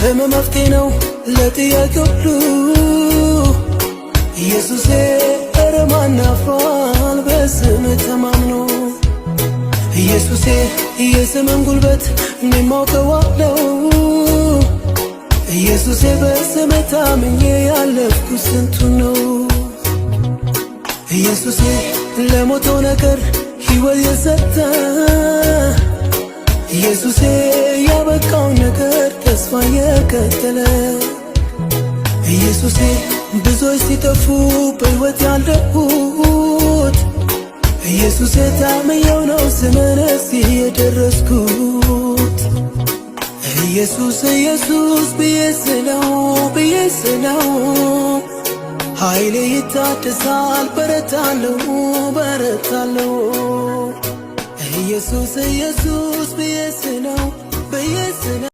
ስም መፍትሄ ነው ለጥያቄ ሁሉ። ኢየሱሴ ኧረ ማን አፍሯል በስም ተማምኖ? ኢየሱሴ የስምን ጉልበት እኔም አውቀዋለሁ። ኢየሱሴ በስም ታምኜ ያለፍኩ ስንቱ ነው። ኢየሱሴ ለሞተው ነገር ሕይወት የሰጠ፣ ኢየሱሴ ያበቃውን ነገር ተስፋ የቀጠለ፣ ኢየሱሴ ብዙዎች ሲጠፉ በሕይወት ያለሁት፣ ኢየሱሴ ታምኜው ነው ስምን እዚህ የደረስኩት። ኢየሱስ ኢየሱስ ብዬ ስለው፣ ብዬ ስለው፣ ኃይሌ ይታደሳል፣ በረታለው፣ በረታለው። ኢየሱስ ኢየሱስ ብዬ ስለው፣ ብዬ ስለው።